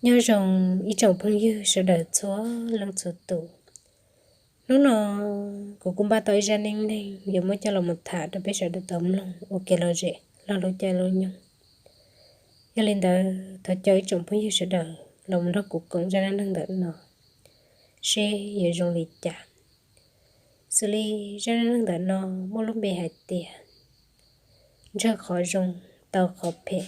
Nyob zoo ib tsoom phooj ywg sawv daws txhua leej txhua tus. Hnub no kuv kuj npaj tau ib zaj neej neeg yuav muab coj los mus tham rau peb sawv daws tau mloog ua kev lom zem lub caij lub nyoog. Yog li ntawd thov caw ib tsoom phooj ywg sawv daws los mus nrog kuv koom zaj neej neeg ntawm no seb yuav zoo li cas. Xws li zaj neej neeg ntawm no muaj lub npe hais tias ntshaw qhov zoo, tau qhov phem.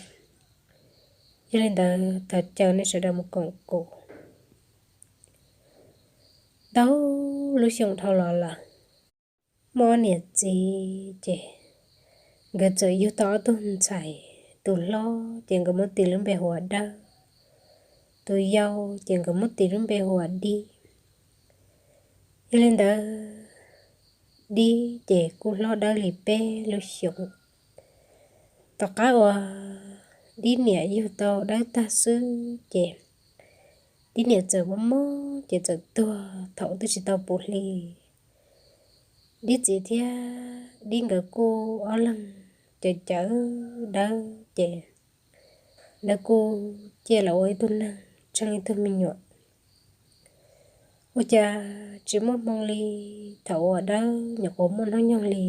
Yog li ntawd thov caw nej sawv daws mus koom kuv. Ntau lub xyoo dhau los lawm, muaj ob niam txiv ces nkawd txawm yug tau ob tug ntxhais. Tus hlob ces nkawd muab tis lub npe hu ua Dawb, tus yau ces nkawd muab tis lub npe hu ua Dib. Yog li ntawd Dib ces kuj hlob Dawb li peb lub xyoos. Tom qab uas Dib niam yug tau Dawb tag xwb ces Dib niam txawm mob mob ces txawm tuag thaum twb tsis tau puv hli. Dib txiv thiab Dib nkawd kuj ob leeg cawm cawm Dawb ces Dawb kuj ciaj los ua ib tug neeg tsheej ib tug me nyuam. Ua cas tsis muaj hmoo li, thaum uas Dawb nyuam qhuav muaj hnub nyoog li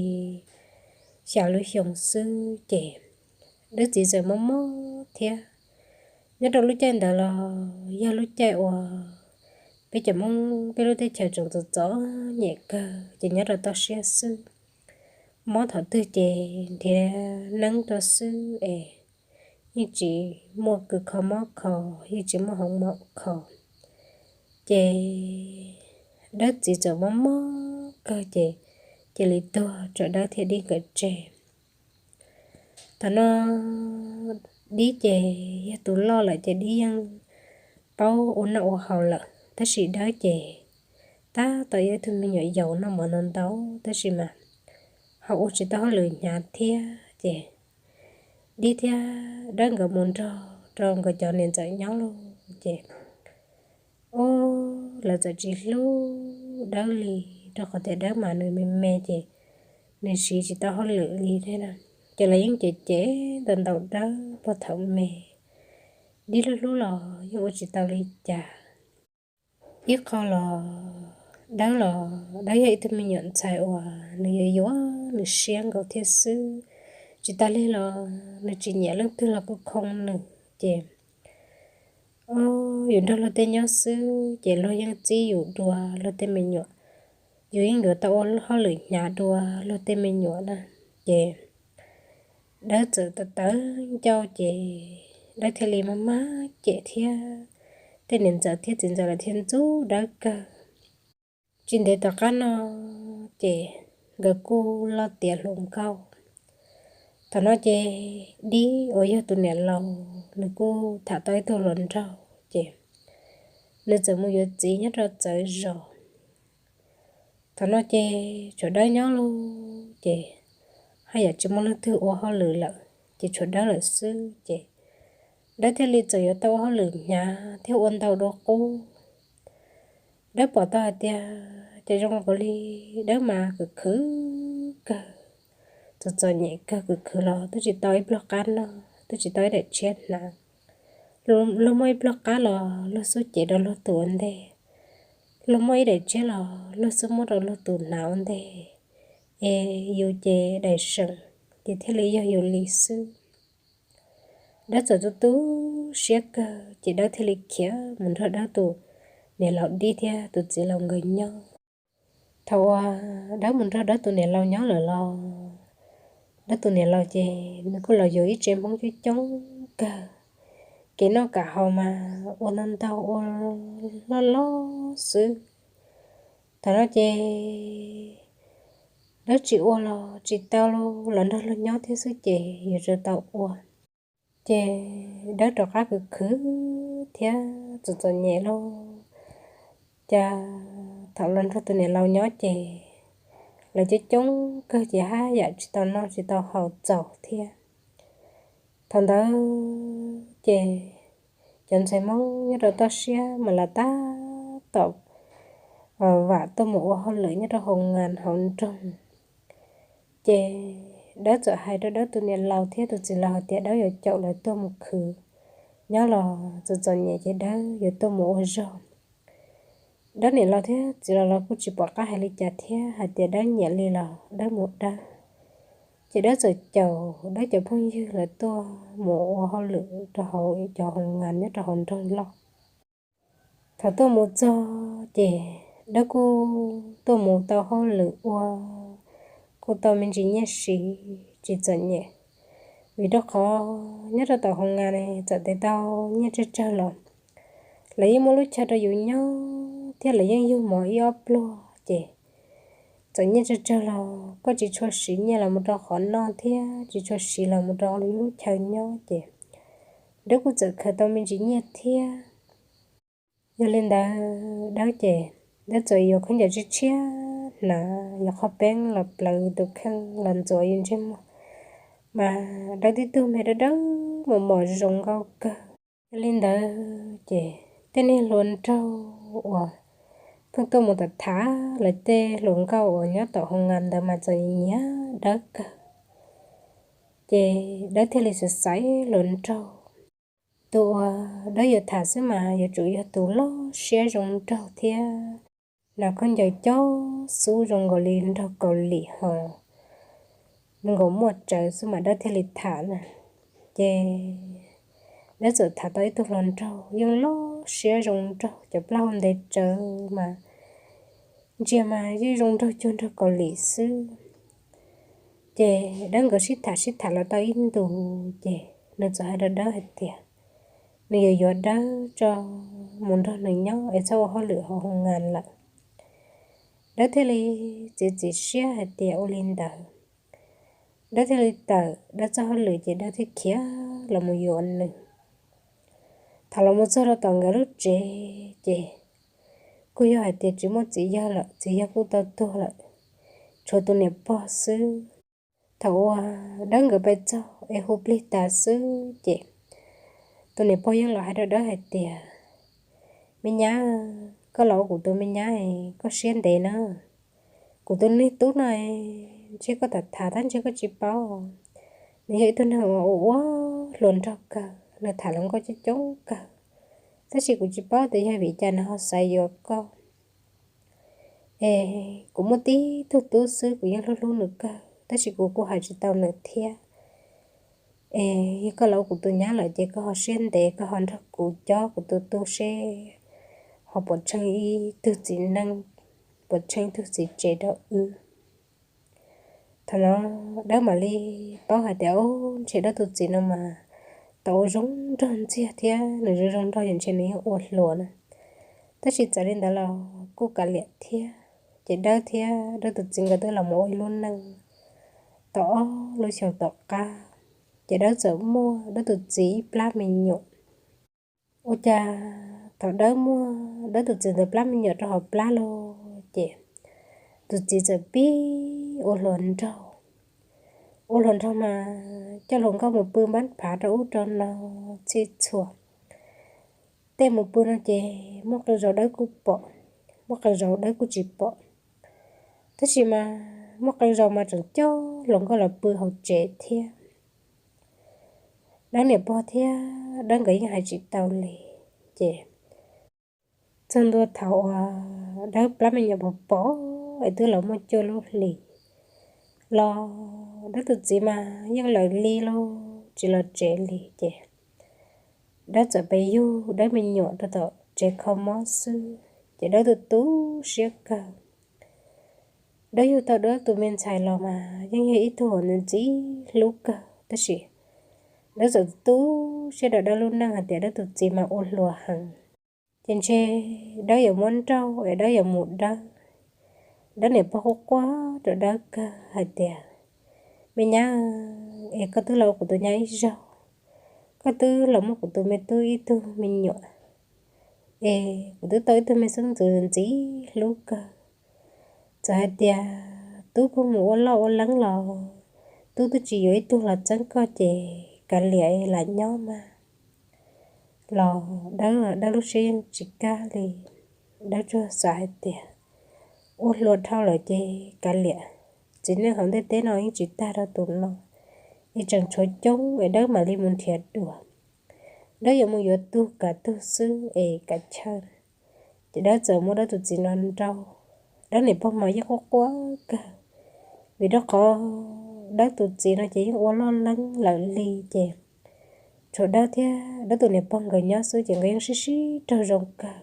xya lub xyoo xwb ces Dawb txiv txawm mob mob thiab. Nyob rau lub caij ntawd los yog lub caij uas peb cov Hmoob peb lub teb chaws tseem txom txom nyem kawg ces nyob rau toj siab xwb. Mob thaum twg ces nrhiav neeb rau xwb es yeej tsis muaj kws kho mob kho, yeej tsis muaj hoo mom kho. Ces Dawb txiv txawm mob mob kawg ces cia li tuag tso Dawb thiab Dib nkawd tseg. Thaum no Dib ces yog tus loj lawm ces Dib yeej paub ua noj ua haus lawm, tab sis Dawb ces tab tom yog ib tug me nyuam yaus noj mov ntau ntau tab sis mas ho ua tsis tau hauj lwm hnyav thiab ces Dib thiab Dawb nkawd mus nrog rau nkawd cov niam ntxawm nyob lawm ces, o, lawv txawm tsis hlub Dawb li, rau qhov tias Dawb mas nws me me ces nws siv tsis tau hauj lwm li thiab na. Ces lawv yeej cem cem ntau ntau Dawb puag thaum me. Dib hlub hlub los yeej ua tsis tau li cas. Ib qho los Dawb los Dawb yog ib tug me nyuam ntxhais uas nws yuav yuav nws siab nkaus thiab xwb. Tsis tas li los nws tsis nyiam leej twg los kuj khoo nws ces, o, yus nrog luag tej nyob xwb ces luag yeej txib yus dua luag tej me nyuam, yus yeej yuav tau ua hauj lwm hnyav dua luag tej me nyuam na. Ces Dawb txawm tawv tawv ncauj ces Dawb thiaj li maj maj cem thiab tej niam ntxawm thiab txiv ntxawm lawv thiaj ntxub Dawb kawg. Tsis ntev tom qab no ces nkawd kuj loj tiav hluas nkauj. Thaum no ces Dib uas yog tus niam laus nws kuj tham tau ib tug hluas nraug ces nws txawm mus yuav txiv nyob rau txawv zos. Thaum no ces tshuav Dawb nyob lauj ces haj yam tsis muaj leej twg ua hauj lwm lawm ces tshuav Dawb lawm xwb ces Dawb thiaj li txawm yuav tau ua hauj lwm hnyav thiab ua ntau dua qub. Dawb pom tau hais tias cov zoo nkaus li Dawb mas khwv khwv kawg, txom txom nyem kawg, khwv khwv los twb tsis tau ib pluag qab noj, twb tsis tau ib daim tshiab hnav. Luag muaj ib pluag qab los luag xub cev rau luag tus ua ntej, luag muaj ib daim tshiab los luag xub muab rau luag tus hnav ua ntej, es yus ces daim seem ces thiaj li yog yus li xwb. Dawb txawm tu tu siab kawg ces Dawb thiaj li khiav mus nrog Dawb tus niam laus Dib thiab tus txiv laus nkawd nyob. Thaum uas Dawb mus nrog Dawb tus niam laus nyob lawm los Dawb tus niam laus ces nws kuj los yuav ib tsev Hmoob coob coob kawg, kev noj kam haus mas ua ntau ntau ua loj loj xwb. Thaum no ces Dawb tsis ua los tsis tau, los nrog luag nyob thiab xwb ces yuav tsum tau ua. Ces Dawb rov qab khwv khwv thiab txom txom nyem lauj, cas thaum los nrog tus niam laus nyob ces lawv coob coob kawg ces haj yam tsis tau noj tsis tau haus txaus thiab. Thaum ntawd ces cov ntxhais Hmoob nyob rau toj siab mas lawv tab tom vam tuaj mus ua hauj lwm nyob rau hauv ngas hauv nroog. Ces Dawb txawm hais rau Dawb tus niam laus thiab tus txiv laus hais tias Dawb yuav caum lawv tuaj mus khwv. nyob los txom txom nyem ces Dawb yuav tuaj mus ua zog. Dawb niam laus thiab txiv laus los kuj tsis pom qab hais li cas thiab, hais tias Dawb nyiam li los Dawb mus Dawb. Ces Dawb txawm caum Dawb cov phooj ywg lawv tuaj mus ua hauj lwm rau hauv cov hoo ngas nyob rau hauv nroog loj. Thaum tuaj mus txog ces Dawb kuj tuaj mus tau hauj lwm ua, kuj tau me ntsis nyiaj siv tsis txom nyem, vim rau qhov nyob rau tom hoo ngas ne txawm tes tau nyiaj tsawg tsawg los lawv yeej muaj lub chaw rau yus nyob thiab lawv yeej yug mov ib ob pluag ces txawm nyiaj tsawg tsawg los koj tsis tshua siv nyiaj los mus rau qhov noj thiab tsis tshua siv los mus rau lub chaw nyob ces Dawb kuj txawm khaws tau me ntsis nyiaj thiab. Yog li ntawd Dawb ces Dawb txawm yuav khaub ncaws tshiab tshiab hnav, yuav qhov peeb los plawv tus kheej los ntxuav yus ntsej muag, mas Dawb tib tug me dawb dawb mos mos zoo nkauj kawg. Yog li ntawd ces tej niag hluas nraug uas pheej tuaj mus tham tham lawv tej hluas nkauj uas nyob tom hoo ngas ntawd mas txawm nyiam Dawb kawg. Ces Dawb thiaj li xav xaiv hluas nraug, tus uas Dawb yuav tham xwb mas yuav tsum yog tus loj siab zoo nraug thiab hnav khaub ncaws cob xub zoo nkaus li nraug Kaus Lim ho zoo nkaus muaj tsawv xwb mas Dawb thiaj li tham na. Ces Dawb txawm tham tau ib tug hluas nraug yeej loj siab zoo nraug, cov plaub hau ntev tsawv mas ntsia mas yeej zoo nraug cuag nraug Kaus Lim xwb. Ces Dawb nkawd sib tham sib tham los tau ib ntus ces nws txawm hais rau Dawb hais tias nws yuav yuav Dawb tso mus nrog nws nyob es txhob ua hauj lwm hauv hoo ngas lawm. Dawb thiaj li txiav txim siab hais tias ua li ntawd. Dawb thiaj li tawm Dawb txoj hauj lwm ces Dawb thiaj khiav los mus yuav nws. Thaum los mus txog rau tom nkawd lub tsev ces kuj yog hais tias tsis muaj txiv yawg lawm, txiv yawg kuj tau tuag lawm, tshuav tus niam pog xwb. Thaum uas Dawb nkawd pais txog es hu plig tas xwb ces tus niam pog yeej los hais rau Dawb hais tias, me nyab, koj los ua kuv tus me nyab, koj siab ntev na. Kuv tus niag tub no ntshe koj tham tham tab ntshe koj tsis paub, nws yog ib tug neeg uas ua ua hluas nraug kawg, nws tham hluas nkauj coob coob kawg, tab sis kuv tsis paub tias yog vim cas nws ho xav yuav koj. Es kuv muaj tib tug tub xwb, kuv yeej hlub hlub nws kawg, tab sis kuv kuj hais tsis tau nws thiab. Es yog koj los ua kuv tus nyab lawm ces koj ho siab ntev, koj ho nrog kuv cob kuv tus tub seb ho puas tsheej ib tug txiv neej, puas tsheej ib tug txiv tsev rau wb. Thaum no Dawb mam li paub hais tias, o, ntshe Dawb tus txiv no mas tau ua zoo nraug ntxiag thiab nws zoo zoo nraug ces ntshe nws yeej ua hluas na. Tab sis txawm li ntawd los kuj kav liam thiab, ces Dawb thiab Dawb tus txiv nkawd twb los mus ua ib lub neej tau ob lub xyoos tom qab, ces Dawb txawm muaj Dawb tus txiv ib plab me nyuam. Ua cas thaum Dawb muaj Dawb tus txiv ntawd plab me nyuam rau hauv plab lauj, ces tus txiv txawm pib ua hluas nraug. Ua hluas nraug mas coj hluas nkauj mus pw npab phav rau ub rau no txhij txhua. Tej mus pw no ces muaj qee zaus Dawb kuj pom, muaj qee zaus Dawb kuj tsis pom. Tab sis mas muaj qee zaus mas tseem coj hluas nkauj los pw hauv tsev thiab. Dawb niam pog thiab Dawb nkawd yeej hais tsis tau li, ces txog ntua thaum uas Dawb plab me nyuam pom pom es twb los muaj cuaj lub hlis los Dawb tus txiv mas yeej lawm li lauj, tsis los tsev li ces Dawb txawm pes yug Dawb me nyuam rau tom tsev kho mob xwb, ces Dawb tu tu siab kawg. Dawb yug tau Dawb tus me ntxhais los mas yeej yog ib tug uas ntxim hlub kawg, tab sis Dawb txawm tu siab rau Dawb lub neej hais tias Dawb tus txiv mas ua hluas heev, ces ntshe Dawb yuav muab nrauj es Dawb yuav mus dawb. Dawb niam pog quaj quaj rau Dawb kawg hais tias, me nyab, es koj twb los ua kuv tus nyab ib zaug, koj twb los muaj kuv tus me tub ib tug me nyuam, es kuv twb tau ib tug me xeeb ntxwv ntxim hlub kawg. Txawm hais tias tub puag mus ua loj ua leeb los tub twb tsis yuav ib tug los txeeb koj ces kav liam lam nyob mas. Los Dawb, Dawb lub siab yeej tsis kaj li. Dawb tsuas xav hais tias ua hluas dhau lawm ces kav liam, txiv neej hauv ntiaj teb no yeej tsis tag rau tus no, es tseem tshuav coob es Dawb mam li mus nrhiav dua. Dawb yuav mus yuav tug kav tug xwb es kav chawj. Ces Dawb txawm muab Dawb tus txiv no nrauj. Dawb niam pog mas yeej quaj quaj kawg, vim rau qhov Dawb tus txiv no ces yeej ua loj leeb lawm li ces tshuav Dawb thiab Dawb tus niam pog nkawd nyob xwb ces nkawd yeej sib sib raug zoo kawg.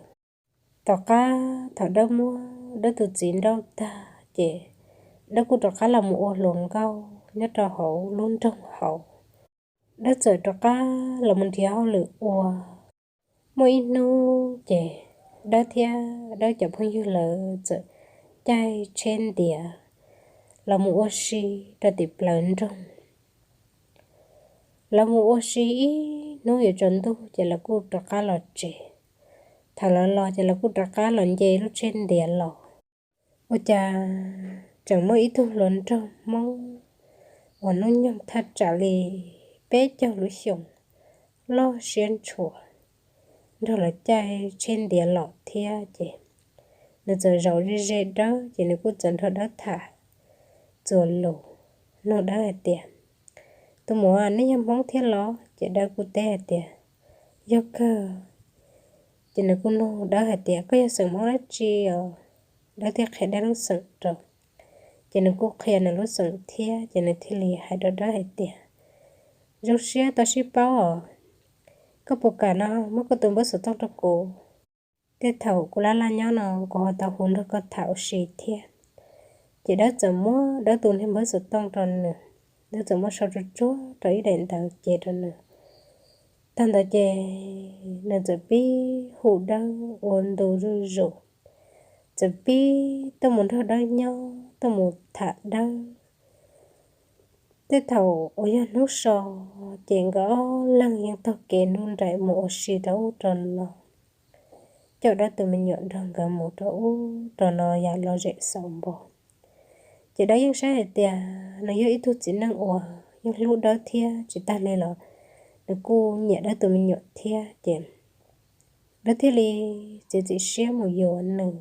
Tom qab thaum Dawb muab Dawb tus txiv nrauj tag ces Dawb kuj rov qab los mus ua hluas nkauj nyob rau hauv lub nroog hauv. Dawb txawm rov qab los mus nrhiav hauj lwm ua. Muaj ib hnub ces Dawb thiab Dawb cov phooj ywg lawv txawm caij tsheb ntiav los mus ua si rau tim plawv nroog. Lawv mus ua si ib hnub yuav tsaus ntuj ces lawv kuj rov qab los tsev. Thaum lawv los ces lawv kuj rov qab los nce lub tsheb ntiav los. Ua cas tseem muaj ib tug hluas nraug Hmoob uas hnub nyoog thaj tsam li peb caug lub xyoos, loj siab ntshua, nrog lawv caij tsheb ntiav los thiab ces nws txawm zaum ze ze Dawb ces nws kuj txawm nrog Dawb tham txuas lus, nug Dawb hais tias, Tus muam, nej yog Hmoob thiab los? Ces Dawb kuj teb hais tias, Yog kawg. Ces nws kuj nug Dawb hais tias, Koj yog xeem Hmoob dab tsi os? Dawb thiaj qhia Dawb lub xeem rau. Ces nws kuj qhia nws lub xeem thiab ces nws thiaj li hais rau Dawb hais tias, Zoo siab tau sib paub os. Koj puas kam no muab koj tus npawb xov tooj rau kuv? Tej thaum kuv laj laj nyob no kuv ho tau hu nrog koj tham ua si thiab. Ces Dawb txawm muab Dawb tus niag npawb xov tooj rau nws, Dawb txawm muab sau tsuag tsuag rau ib daim ntawv ces rau nws. Tag ntawd ces nws txawm pib hu Dawb ua ntu zuj zus, txawm pib tuaj mus nrog Dawb nyob, tuaj mus tham Dawb. Tej thaum uas yog hnub so ces nkawd ob leeg yeej taug kev nruj nraim mus ua si rau ub rau no, coj Dawb tus me nyuam nrog nkawd mus rau ub rau no yam lom zem xaus npo. Ces Dawb yeej saib hais tias nws yog ib tug txiv neej uas yeej hlub Dawb thiab tsis tag li los nws kuj nyiam Dawb tus me nyuam thiab ces Dawb thiaj li txiav txim siab mus yuav nws.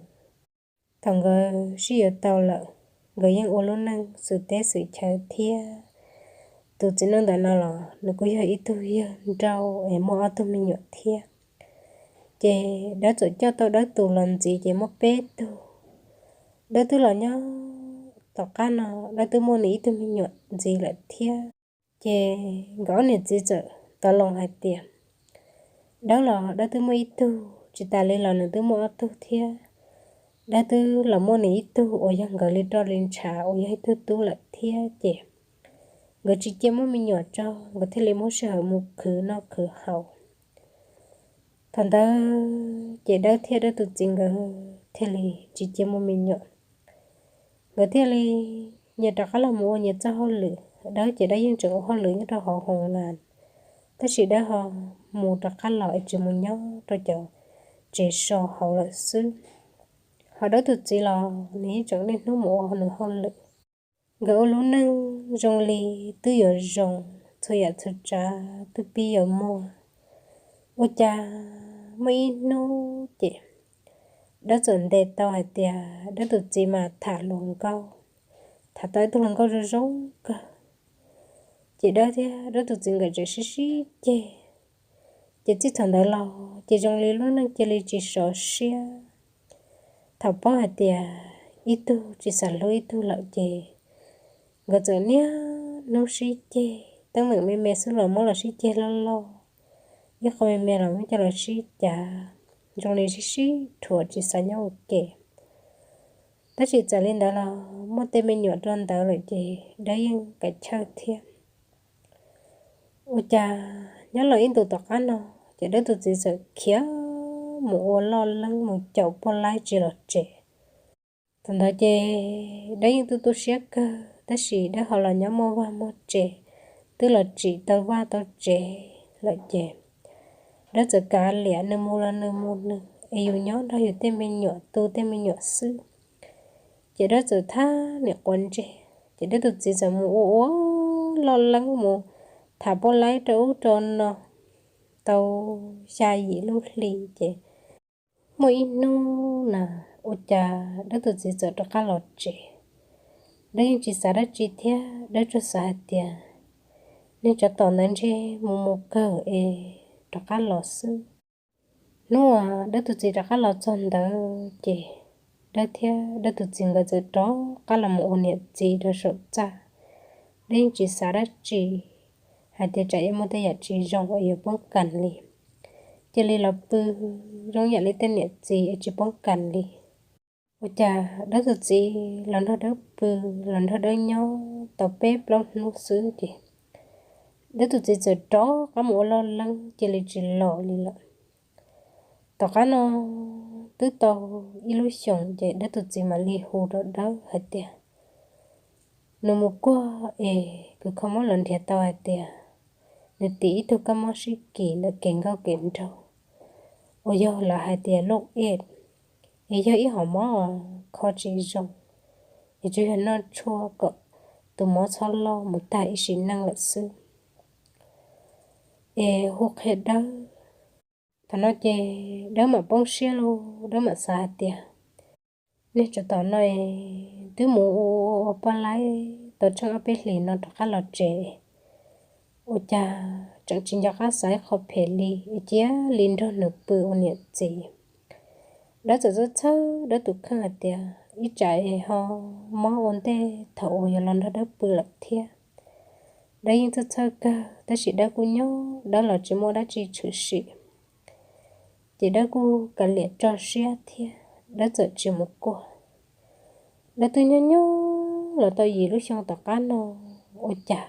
Thaum nkawd sib yuav tau lawm, nkawd yeej ua lub neej xwm teb xwm chaw thiab. Tus txiv neej ntawm no los nws kuj yog ib tug yawg nrauj es muaj ob tug me nyuam thiab. Ces Dawb txawm coj tau Dawb tus los ntxiv ces muaj peb tug. Dawb twb los nyob tom qab no, Dawb twb muaj nws ib tug me nyuam ntxiv lawm thiab. Ces nkawd ob niam txiv txawm tau loo hais tias, Dawb los Dawb twb muaj ib tug, tsis tas li los nws twb muaj ob tug thiab. Dawb twb los muaj nws ib tug uas yog nkawd li roj li ntshav uas yog ib tug tub lawm thiab ces nkawd tsis cia muaj me nyuam tso, nkawd thiaj li muab sij hawm mus khwv noj khwv haus. Thaum ntawd ces Dawb thiab Dawb tus txiv nkawd thiaj li tsis cia muaj me nyuam. Nkawd thiaj li nyias rov qab los mus ua nyias txoj hauj lwm. Dawb ces Dawb yeej tseem ua hauj lwm nyob rau hauv hoos nas, tab sis Dawb ho mus rov qab los es tsis mus nyob rau cov tsev so hauv lawm xwb. Ho Dawb tus txiv los nws yeej tseem niaj hnub mus ua nws hauj lwm. Nkawd ua lub neej zoo li twb yuav zoo, txhua yam txhua tsav twb pib yuav muaj. Ua cas muaj ib hnub ces Dawb txawm ntes tau hais tias Dawb tus txiv mas tham hluas nkauj, tham tau ib tug hluas nkauj zoo zoo kawg. Ces Dawb thiab Dawb tus txiv nkawd tseem sib sib ceg. Ces txij thaum ntawd los ces zoo li lub neej cia li tsis sov siab. Thaum paub hais tias ib tug tsis xav hlub ib tug lawm ces nkawd txawm niaj hnub sib ceg, teeb meem me me xwb los muab los sib ceg loj loj, ib qho me me los muab coj los sib cav, zoo li sib sib rhuav tsis xav nyob ua ke. Tab sis txawm li ntawd los muaj tej me nyuam rau ntawd lawm ces Dawb yeej kav chawj thiab. Ua cas nyob los ib ntus tom qab no ces Dawb tus txiv txawm khiav mus ua loj leeb mus caum poj laib tsis los tsev. Thaum ntawd ces Dawb yeej tu tu siab kawg, tab sis Dawb ho los nyob muaj vaj muaj tsev, twb los tsim tau vaj tau tsev lawm ces Dawb txawm kav liam nws mus los nws mus nws, es yus nyob nrog yus tej me nyuam tu tej me nyuam xwb. Ces Dawb txawm thab niam quav ntsej, ces Dawb tus txiv txawm mus ua ua loj leeb mus tham poj laib rau ub rau no tau xya yim lub hli ces muaj ib hnub na, ua cas Dawb tus txiv txawm rov qab los tsev. Dawb yeej tsis xav dab tsi thiab, Dawb tsuas xav hais tias niag tsov tom ntawd ntshe mus mus kawg es rov qab los xwb. Hnub uas Dawb tus txiv rov qab los txog ntawd ces Dawb thiab Dawb tus txiv nkawd txawm rov qab los mus ua niam txiv rau saum txaj. Dawb yeej tsis xav dab tsi hais tias tsam yuav muaj tej yam tsis zoo es yuav poob kas li. Cia li los pw zoo yam li tej niam txiv es tsis poob kas li. Ua cas Dawb tus txiv los nrog Dawb pw, los nrog Dawb nyob tau peb plaub hnub xwb ces Dawb tus txiv txawm rov qab mus ua loj leeb cia li tsis los li lawm. Tom qab no twb tau ib lub xyoos ces Dawb tus txiv mam li hu rau Dawb hais tias nws mus kuaj es kws kho mob los nrhiav tau hais tias nws tiv ib tug kab mob sib kis ntawm kev nkauj kev nraug uas yog lawv hais tias loj ej, es yog ib hom mob kho tsis zoo, es tsuas yog noj tshuaj kom tus mob txhob loj mus tag ib sim neej lawm xwb. Es hu qhia Dawb. Thaum no ces Dawb mam poob siab lauj, Dawb mam xav hais tias nej tsov tom no twb mus ua poj laib tau tsheej ob peb hlis no rov qab los tsev, ua cas tseem tsis nco qab xav ib qho phem li es cia li nrog nws pw ua niam txiv. Dawb txawm txhawj txhawj Dawb tus kheej hais tias ib tsam es ho mob ua ntej thaum uas yuav los nrog Dawb pw lawm thiab. Dawb yeej txhawj txhawj kawg tab sis Dawb kuj nyob Dawb los tsis muaj dab tsi tshwm sim. Ces Dawb kuj kav liam tso siab thiab Dawb txawm tsis mus kuaj. Dawb twb nyob nyob los tau yim lub xyoo tom qab no ua cas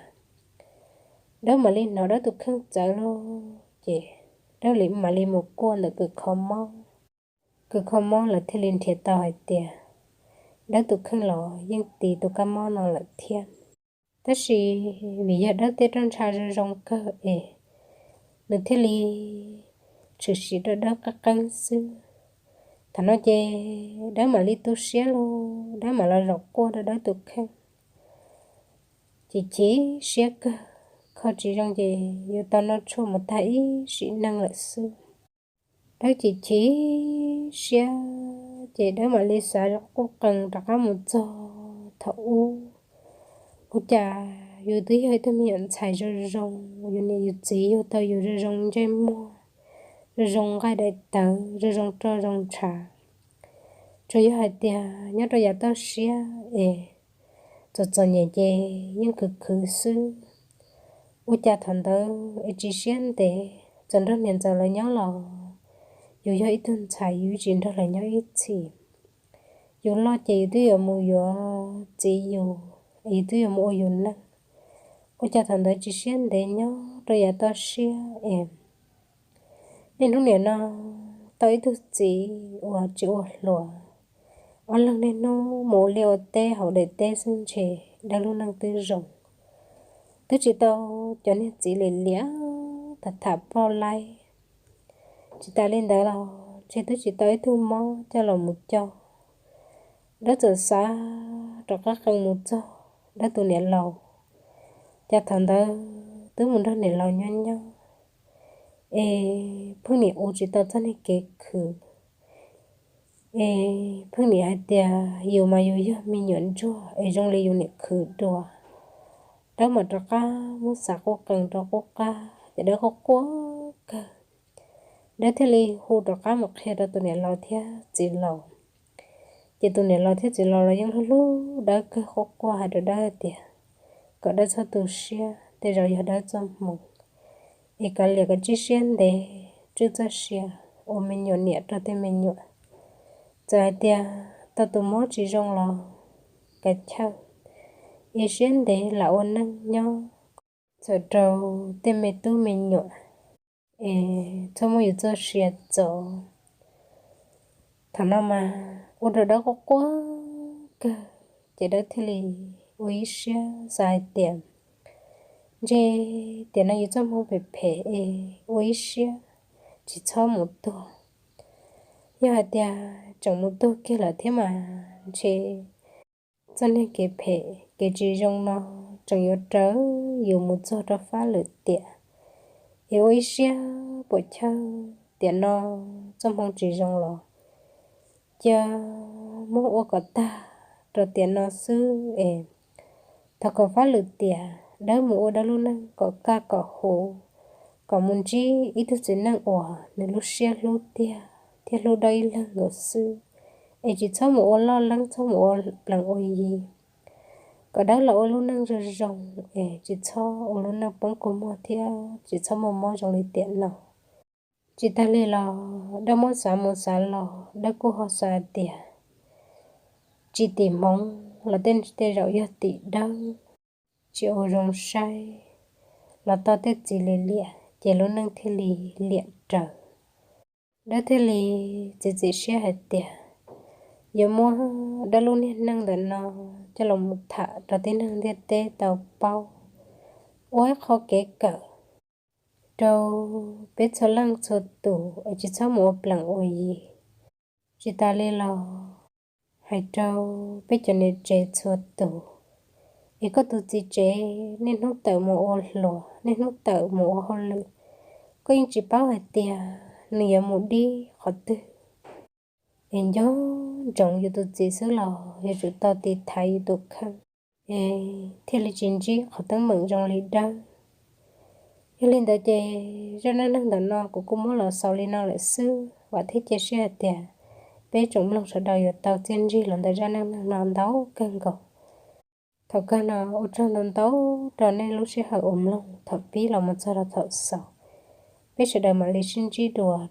Dawb mam li hnov Dawb tus kheej txawv lauj, ces Dawb mam li mus kuaj ntawm kws kho mob. Kws kho mob lawv thiaj li nrhiav tau hais tias Dawb tus kheej los yeej tiv tus kab mob no lawm thiab. Tab sis vim yog Dawb tej roj ntsha zoo zoo kawg es nws thiaj li tshwm sim rau Dawb qeeb qeeb xwb. Thaum no ces Dawb mam li tu siab lauj, Dawb mam los zaum quaj rau Dawb tus kheej. Ces chim siab kawg, kho tsis zoo ces yuav tau noj tshuaj mus tag ib sim neej lawm xwb. Dawb chim chim siab ces Dawb mam li xav quj qees rov qab mus txog thaum ub. Ua cas yus twb yog ib tug me nyuam ntxhais zoo zoo, yus niam yus txiv yug tau yus zoo zoo ntsej muag, zoo zoo nqaij daim tawv, zoo zoo roj zoo ntshav. Tsuas yog hais tias nyob rau yav toj siab es txom txom nyem ces yeej khwv khwv xwb. Ua cas thaum ntawd es tsis siab ntev, txawm nrog niam ntxawm lawv nyob los yus yog ib tug ntxhais yus tsis nrog lawv nyob ib txhis. Yus loj ces yus twb yuav mus yuav txiv yus, yus twb yuav mus ua yus neej. Ua cas thaum ntawd tsis siab ntev nyob rau yav toj siab es niaj hnub nim no tau ib tug txiv uas tsis ua hluas, ob leeg niaj hnub mus ua liaj ua teb hauv daim teb xwb ntshe Dawb lub neej twb zoo. Twb tsis tau cov niag txiv liam liam tham tham poj laib. Tsis tas li ntawd los ntshe twb tsis tau ib tug mob coj los mus coj. Dawb txawm xav rov qab qees mus txog Dawb tus niam laus, cas thaum ntawd twb mus nrog niam laus nyob nyob es pheej niam ua tsis tau txoj niag kev khwv. Es pheej niam hais tias yus mas yus yog me nyuam ntsuag es zoo li yus niam khwv dua. Dawb mam rov qab muab xav quj qees rau qub qab ces Dawb quaj quaj kawg. Dawb thiaj li hu rov qab mus qhia rau tus niam laus thiab txiv laus. Ces tus niam laus thiab txiv laus los yeej hlub hlub Dawb kawg, quaj quaj hais rau Dawb hais tias kom Dawb txhob tu siab, tej zaum yog Dawb txoj hmoo, es kav liam kom tsib siab ntev tswj txoj sia ua me nyuam niam rau tej me nyuam. Txawm hais tias tau tus mob tsis zoo los kav chawj, es siab ntev lam ua neej nyob txhawm rau tej me tub me nyuam, es txhob muab yus txoj sia txov. Thaum no mas ua rau Dawb quaj quaj kawg, ces Dawb thiaj li ua ib siab xav hais tias ntshe tiam no yus txoj hmoo phem phem es ua ib siab tsis txhob mus tuag. Yog hais tias tseem mus tuag kiag lawm thiab mas ntshe txoj niag kev phem kev tsis zoo no tseem yuav raws yus mus txog rau fab lwm tiam. Es ua ib siab puam chawj tiam no txoj hmoo tsis zoo los cia muab ua kom tag rau tiam no xwb es thov kom fab lwm tiam Dawb mus ua Dawb lub neej kom kaj kom huv, kom mus ntsib ib tug txiv neej uas nws lub siab hlub tiag thiab hlub Dawb ib leeg nkaus xwb, es tsis txhob mus ua loj leeb, txhob mus ua plees ua yi, kom Dawb los ua lub neej zoo zoo, es tsis txhob ua lub neej poob kua muag thiab tsis txhob muaj mob zoo li tiam no. Tsis tas li los Dawb muab xav mus xav los Dawb kuj ho xav hais tias tsis tim hmoov los tej zaum yog tim Dawb tsis ua zoo saib los tau tej txiv li liam, ces lub neej thiaj li liam raws. Dawb thiaj li txiav txim siab hais tias yuav muab Dawb lub niag neej ntawm no coj los mus tham rau tib neeg ntiaj teb tau paub, ua ib qho kev kawm rau peb txhua leej txhua tus es tsis txhob mus ua plees ua yi. Tsis tas li los hais rau peb cov niam tsev txhua tus, es koj tus txiv tsev niaj hnub tawm mus ua hluas, niaj hnub tawm mus ua hauj lwm, koj yeej tsis paub hais tias nws yuav mus dib qhov twg. Es nco ntsoov yus tus txiv xwb los yuav tsum tau tiv thaiv yus tus kheej, es thiaj li tsis ntsib qhov teeb meem zoo li Dawb. Yog li ntawd ces zaj neej neeg ntawm no kuv kuj muab los xaus li no lawm xwb, vam thiab cia siab hais tias peb tsoom mloog sawv daws yuav tau txiaj ntsig los ntawm zaj neej neeg no ntau kawg nkaus. Thaum kawg no ua tsaug ntau ntau rau nej lub sij hawm uas mloog thaum pib los mus txog rau thaum xaus. Peb sawv daws mam li sib ntsib dua rau